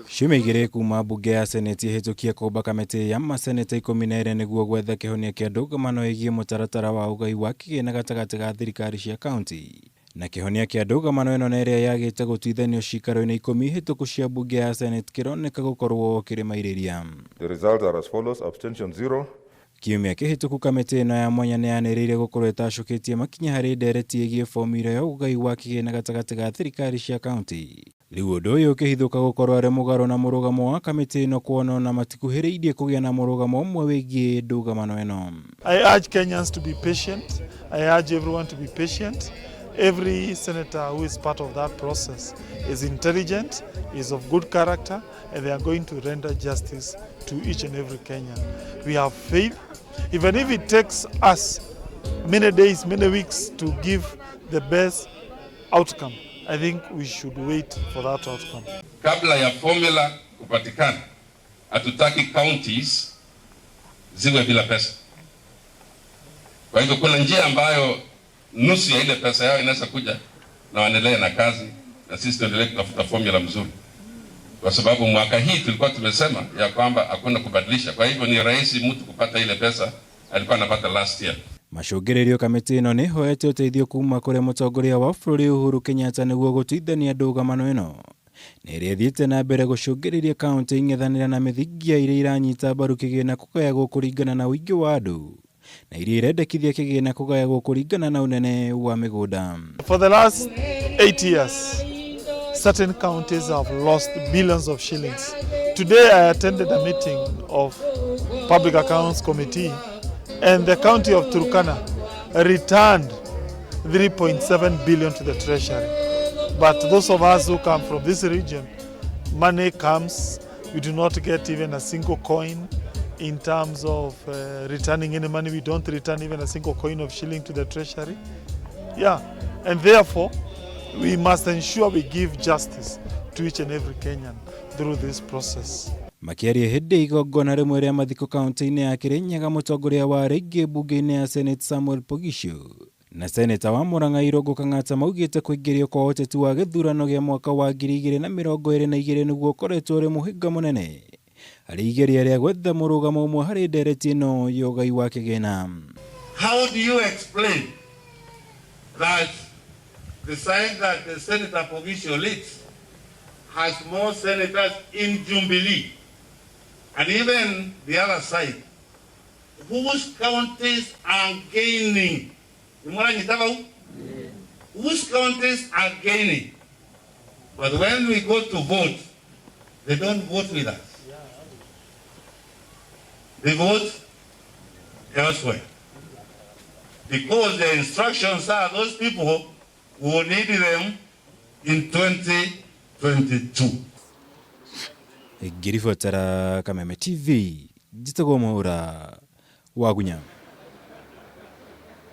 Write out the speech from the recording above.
Ciumia 2 kuma mbunge ya Seneti ĩhĩtũkie kũmba kamĩtĩ ya maseneta 12 nĩguo gwetha kĩhonia kĩa ndũgamano ĩgiĩ mũtaratara wa ũgai wa kĩgĩna gatagatĩ ga thirikari cia kaunti. Na kĩhonia kĩa ndũgamano ĩno na ĩrĩa yagĩte gũtuithanio ciikaro-inĩ 10 hĩtũku cia mbunge ya Senate kĩroneka gũkorwo kĩrĩ mairĩria. The results are as follows: abstention 0. Kiumia kĩhĩtũku kamĩtĩ ĩno ya mwanya nĩ yanĩrĩire gũkorwo ĩtacũkĩtie makinya harĩ ndereti ĩgiĩ formula ya ũgai wa kĩgĩna gatagatĩ ga thirikari cia kaunti. Rĩu ũndũ ũyũ ũkĩhithũka gũkorwo arĩ mũgarũ na mũrũgamo wa kamĩtĩ ĩno kuona ona matikuhĩrĩirie kũgĩa na mũrũgamo ũmwe wĩgiĩ ndũgamano ĩno. I urge Kenyans to be patient. I urge everyone to be patient. Every senator who is part of that process is intelligent, is of good character, and they are going to render justice to each and every Kenyan. We have faith, even if it takes us many days, many weeks to give the best outcome. I think we should wait for that outcome. Kabla ya formula kupatikana, hatutaki counties ziwe bila pesa. Kwa hivyo kuna njia ambayo nusu ya ile pesa yao inaweza kuja na waendelee na kazi, na sisi tuendelee kutafuta formula mzuri, kwa sababu mwaka hii tulikuwa tumesema ya kwamba hakuna kubadilisha. Kwa hivyo ni rahisi mtu kupata ile pesa alikuwa anapata last year. Macũngĩrĩrio kamĩtĩ ĩno nĩ ĩhoete ũteithio kuma kũrĩ mũtongoria wa bũrũri Uhuru Kenyatta nĩguo gũtuithania ndũgamano ĩno na ĩrĩa ĩthiĩte na mbere gũcũngĩrĩria kaunti ing'ethanĩra na mĩthingi ya iria iranyita mbaru kĩgĩna kũgayagwo kũringana na ũingĩ wa andũ na iria irendekithia kĩgĩna kũgayagwo kũringana na ũnene wa mĩgũnda. For the last 8 years, certain counties have lost billions of shillings. Today I attended a meeting of Public Accounts Committee, and the county of Turkana returned 3.7 billion to the treasury. But those of us who come from this region, money comes, we do not get even a single coin in terms of returning any money. We don't return even a single coin of shilling to the treasury. Yeah, and therefore we must ensure we give justice to each and every Kenyan through this process. Makĩaria hĩndĩ igongona rĩmwe rĩa mathiko kaunti-inĩ ya Kĩrĩnyaga, mũtongoria wa rĩngĩ mbunge-inĩ ya Senate Samuel Poghisio na seneta wa Murang'a Irũngũ Kang'ata maugĩte kũingĩrio kwa ũteti wa gĩthurano gĩa mwaka wa 2022 nĩguo ũkoretwo ũrĩ mũhĩnga mũnene harĩ igeria rĩa gwetha mũrũgamo ũmwe harĩ ndereti ĩno ya ũgai wa kĩgĩna. How do you explain that the side that the Senator Poghisio leads has more senators in Jubilee, and even the other side, whose counties are gaining? Whose counties are gaining? But when we go to vote, they don't vote with us. They vote elsewhere. Because the instructions are those people will need them in 2022. Ngĩribotera Kameme TV, njĩtagwo Mwaura Wagunya.